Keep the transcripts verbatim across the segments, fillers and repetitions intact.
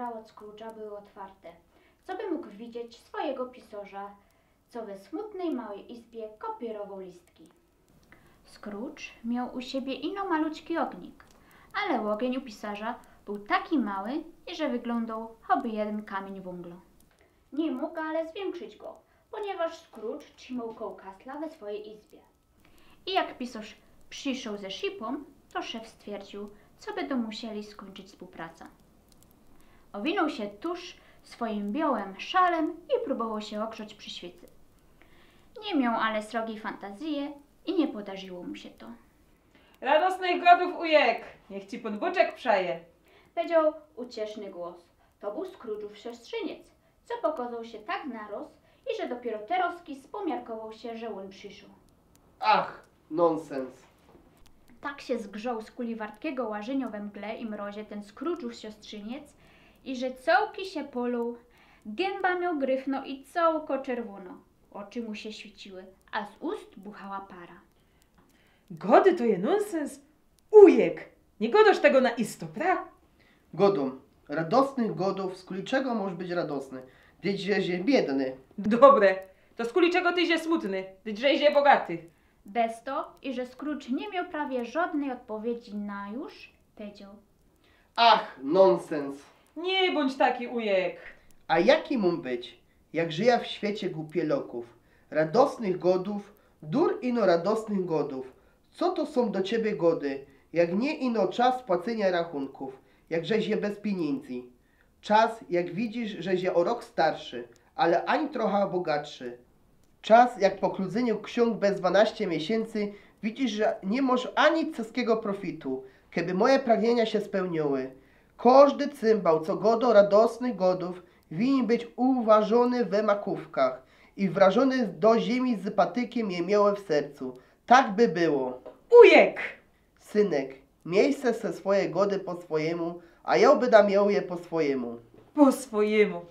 ôd Scrooge'a były ôtwarte, coby mōg widzieć swojigo pisŏrza, co we smutnyj małyj izbie kopiyrowoł listki. Scrooge mioł u siebie ino maluczki ôgnik, ale ôgiyń u pisŏrza bōł taki mały, iże wyglōndoł choby jedyn kamiyń wōnglo. Niy mōg ale zwiynkszyć go, poniyważ Scrooge trzimioł kōłkasla we swojij izbie. I jak pisŏrz prziszoł ze szipōm, to szef stwierdziōł, co bydōm musieli skōńczyć wspōłpracã. Ôwinōł sie tuż swojim biołym szalym i prōbowoł sie ôgrzoć przi świycy. Niy mioł ale srogij fantazyje i niy podarziło mu sie to. Radosnych godōw, ujek! Niych ci Pōn Bōczek przaje! Powiedzioł ucieszny głos. To bōł Scrooge'ōw siostrzyniec, co pokŏzoł sie tak naroz, iże dopiyro terŏzki spōmiarkowoł sie, że ôn prziszoł. Ach, nōnsens. Tak sie zgrzoł skuli wartkigo łażynio we mgle i mrozie tyn Scrooge'ōw siostrzyniec, iże cołki sie pŏluł, gymba mioł gryfno i cołko czerwōno. Ôczy mu sie świyciły, a z ust buchała para. Gody to je nōnsens? Ujek, niy godŏsz tego na isto, pra? Godōm. Radosnych godōw, skuli czego możesz być radosny, dyć żeś je biydny? Dobre, to skuli czego tyś je smutny, dyć żeś je bogaty? Bez to, iże Scrooge niy mioł prawie żŏdnyj ôdpowiedzi na już, powiedzioł: Ach, nōnsens. Niy bōńdź taki, ujek. A jaki mōm być, jak żyjã w świecie gupiyloków? Radosnych godōw, dur ino radosnych godōw. Co to sōm do ciebie gody, jak niy ino czas płacynia rachunkōw, jak żeś je bez piyniyndzji? Czas, jak widzisz, żeś je ô rok starszy, ale ani trocha bogatszy. Czas, jak po kludzyniu ksiōng bez dwanaście miesiyncy widzisz, że niy mosz ani czeskigo profitu. Keby moje pragnienia sie spełniōły. Kożdy cymbał, co godŏ radosnych godōw, winien być uwarzōny we makōwkach i wrażōny do ziymi z patykiym i mioły w sercu. Tak by było. Ujek! Synek, miej se, se swoje gody po swojymu, a jŏ bydã mioł je po swojymu. Po swojymu.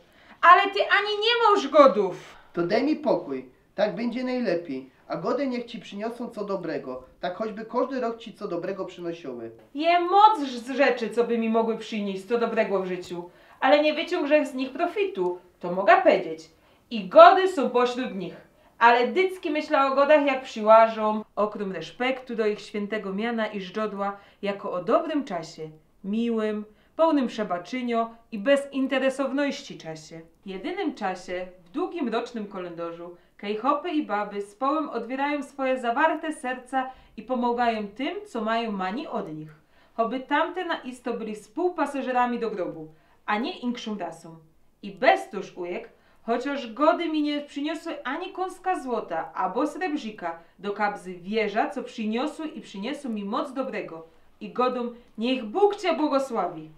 Ale ty ani niy mosz godōw. To dej mi pokōj, tak bydzie nojlepij. A gody niych ci prziniosōm co dobrego, tak choćby kożdy rok ci co dobrego przinosioły. Je moc ż-, rzeczy, co by mi mogły przinieś co dobrego w życiu, ale niy wyciōngnōm z nich profitu, to moga powiedzieć. I gody sōm pośrōd nich. Ale dycki myśla ô godach, jak prziłażōm. Ôkrōm reszpektu do ich świyntego miana i żdżodła, jako ô dobrym czasie, miłym, połnym przebaczinio i bezinteresowności czasie. Jedynym czasie w dugim rocznym kolyndożu, kej chopy i baby z połym ôdwiyrajōm swoje zawarte serca i pōmŏgajōm tym, co majōm mani ôd nich. Choby tamte na isto byli wspōłpasażerami do grobu, a niy inkszōm rasōm. I bez to, ujek, chociŏż gody mi niy prziniosły ani kōnska złota abo srebrzika, do kabzy wierzã, co prziniosły i prziniesōm mi moc dobrego. I godōm: niych Bōg cie błogosławi.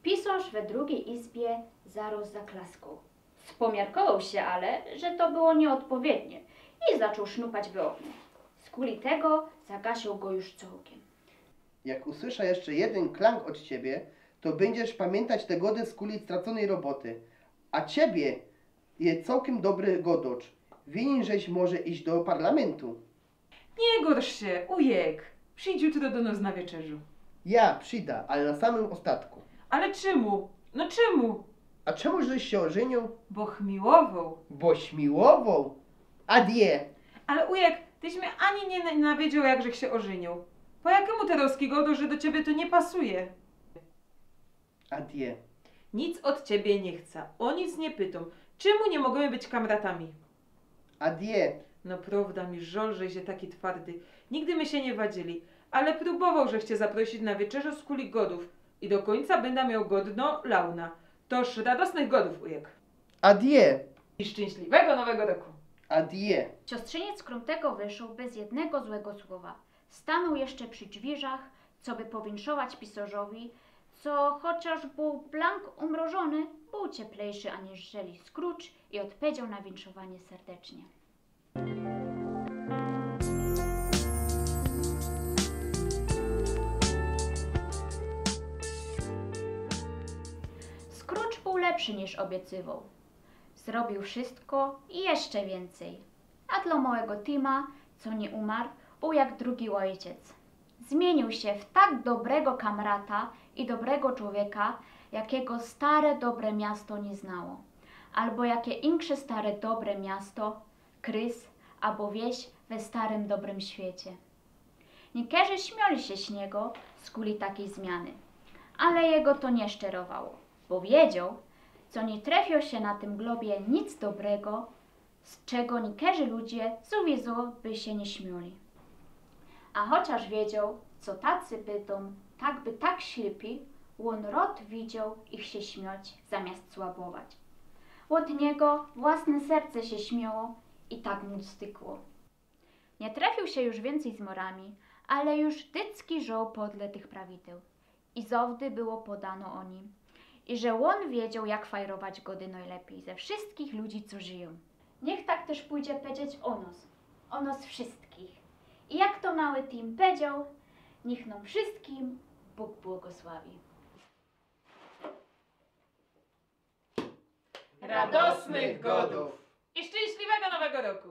Pisŏrz we drugij izbie zarŏz zaklaskoł. Spōmiarkowoł sie ale, że to było niyôdpowiednie i zaczōn sznupać we ôknie. Skuli tego zagasioł go już cołkiym. Jak usłyszã jeszcze jedyn klang ôd ciebie, to bydziesz pamiyntać te gody skuli stracōnyj roboty. A ciebie je cołkiym dobry godŏcz. Winien żeś może iś do parlamentu. Niy gorsz sie, ujek. Przidź jutro do nos na wieczerzŏ. Ja przidã, ale na samym ôstatku. Ale czymu? No czymu? A czemu żeś sie ôżyniōł? Boch miłowoł. Boś miłowoł? Adie! Ale ujek, tyś mie ani niy n-, nawiedzioł, jak żech sie ôżyniōł. Po jakymu ty rozki godŏsz, że do ciebie to niy pasuje? Adie. Nic ôd ciebie niy chcã, ô nic niy pytōm. Czymu niy możymy być kamratami? Adie. No prŏwda mi żŏl, żeś je taki twardy. Nigdy my sie niy wadzili, ale prōbowoł żech cie zaprosić na wieczerzŏ skuli godōw i do kōńca bydã mioł godnõ launã. Toż radosnych godōw, ujek. Adie. I szczynśliwego nowego roku. Adie. Siostrzyniec krōm tego wyszoł bez jednego złego słowa. Stanōł jeszcze przi dźwirzach, coby powinszować pisŏrzowi, co chociŏż bōł blank umrożōny, bōł cieplejszy aniżeli Scrooge i ôdpowiedzioł na winszowanie serdecznie. Scrooge bōł lepszy niż ôbiecywoł. Zrobiōł wszysko i jeszcze wiyncyj. A dlŏ mołego Tima, co niy umar, bōł jak drugi ôjciec. Zmiyniył sie w tak dobrego kamrata i dobrego czowieka, jakigo stare, dobre miasto niy znało, abo jake insze stare, dobre miasto, krys abo wieś we starym, dobrym świecie. Niykerzy śmioli sie z niego skuli takij zmiany, ale jego to niy szczerowało, bo wiedzioł, co niy trefioł sie na tym globie nic dobrego, z czego niykerzy ludzie z uwizu by sie niy śmioli. A chociŏż wiedzioł, co tacy bydą tak by tak ślypi, ôn rŏd widzioł ich sie śmioć zamiast słabować. Ôd niego własne serce sie śmiało i tak mu stykło. Niy trefioł sie już wiyncyj z morami, ale już dycki żoł podle tych prawideł. I zŏwdy było podano ô nim. I że ôn wiedzioł, jak fajrować gody nojlepij ze wszyskich ludzi, co żyjōm. Niych tak tyż pōdzie powiedzieć ô nos. Ô nos wszyskich. I jak to mały Tim powiedzioł, niych nōm wszyskim Bōg błogosławi. Radosnych godōw i szczyńśliwego Nowego Roku!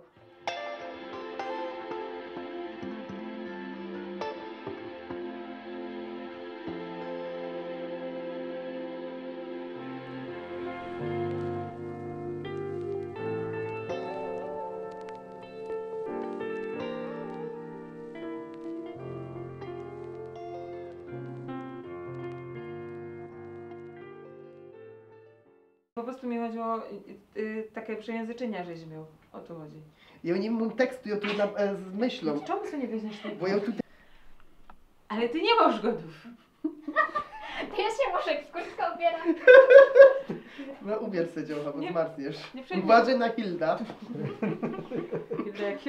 Po prostu mi chodziło, y, y, takie przejęzyczenia, żeś miał. O to chodzi. Jŏ niy mōm tekstu, jŏ tu na, e, z myślōm. Czemu sobie nie weźmiesz tej... Bo jŏ tu... Ale ty nie masz godów. To ja się muszę w kurtkę ubierać. No ubier se, dziołcha, bo Nie. Zmarzniesz. Nie przejmuj. Uważaj na Hilda. Jak